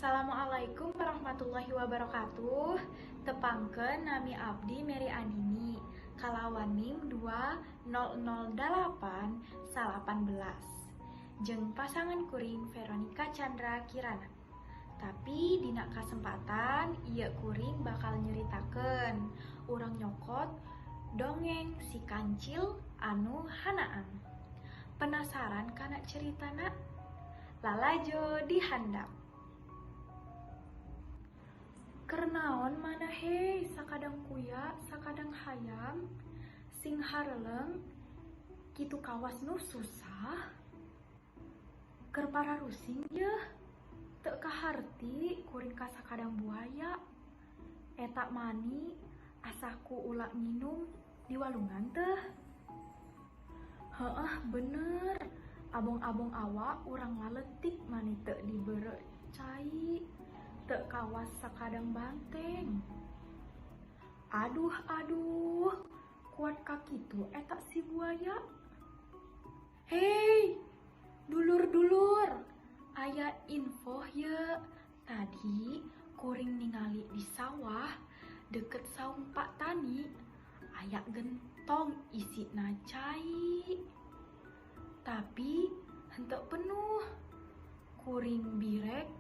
Assalamualaikum warahmatullahi wabarakatuh. Tepangkeun, nami abdi Mary Andini kalawan NIM 2008 18 jeung pasangan kuring Veronica Chandra Kirana. Tapi dina kasempatan ieu kuring bakal nyeritakeun urang nyokot dongeng Si Kancil Anu Hanaang. Penasaran kana ceritana? Lalajo di handap. Keur naon maneh sakadang kuya, sakadang hayam, sing hareleng kitu kawas nu susah? Keur pararusing yeuh, teu kaharti kuring ka sakadang buaya. Eta mani asa ku ula nginum di walungan teh. Heueuh bener, abong-abong awak urang laletik mani teu dibere cai. Teu kawas sakadang banteng. Aduh aduh, kuat kakitu eta si buaya. Hei, dulur-dulur, aya info ye. Tadi kuring ningali di sawah deket saung Pak Tani aya gentong isina cai. Tapi henteu penuh. Kuring birek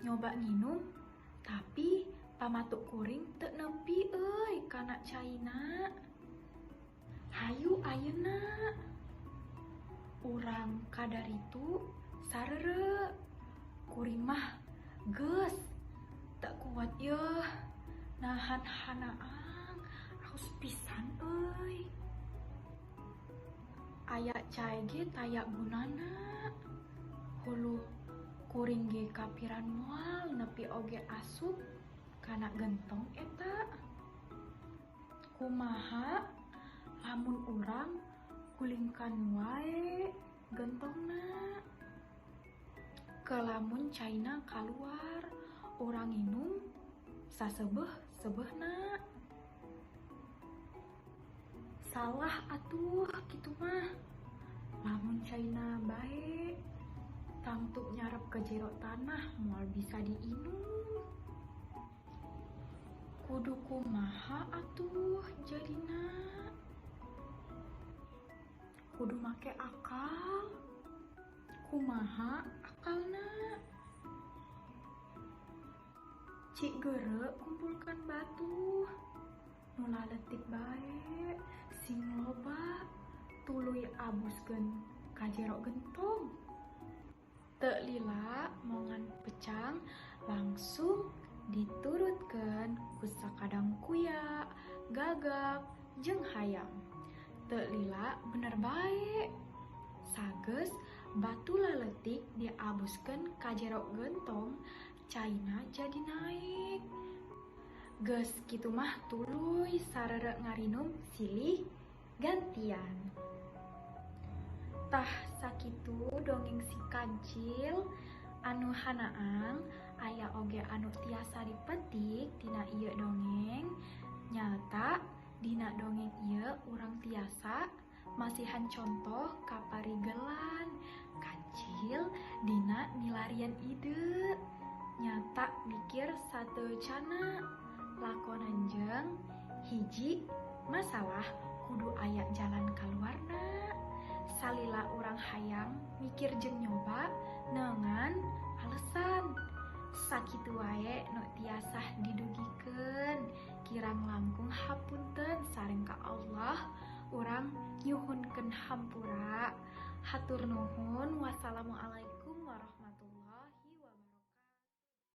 nyoba nginum, tapi pamatuk kuring teu nepi euy kana caina. Hayu ayeuna urang kadaritu sarere. Kuring mah geus teu kuat yeuh nahan hanaang, aus pisan euy. Aya cai ge taya gunana. Hulu kuring ge kapiran moal nepi oge asup kana gentong eta. Kumaha lamun urang gulingkan wae gentongna? Ke lamun caina kaluar, urang nginum sasebeh sebehna. Salah atuh kitu mah. Lamun caina bae tangtu nyarep ke jero tanah, moal bisa diinum. Kudu kumaha atuh jadina? Kudu make akal. Kumaha akalna? Cik geura kumpulkan batu nu laletik bae sing loba, tuluy abuskeun ka jero gentong. Teu lila mongan pecang langsung diturutkeun ku sakadang kuya, gagak, jeung hayam. Teu lila bener bae. Sageus batu laletik diabuskeun ka jero gentong, caina jadi naek. Geus kitu mah tuluy sarere ngarinum silih gantian. Tah, sakitu dongeng Si Kancil Anu Hanaang. Aya oge anu tiasa dipetik tina ieu dongeng, nyata dina dongeng ieu urang tiasa masihan contoh kaparigelan kancil dina milarian ide, nyata mikir sateuacanna lakonan jeung hiji masalah kudu aya jalan kaluarna, salila urang hayang mikir jeung nyoba neangan alesan. Sakitu wae nu tiasa didugikeun, kirang langkung hapunten sareng ka Allah urang nyuhunkeun hampura. Hatur nuhun, wassalamualaikum.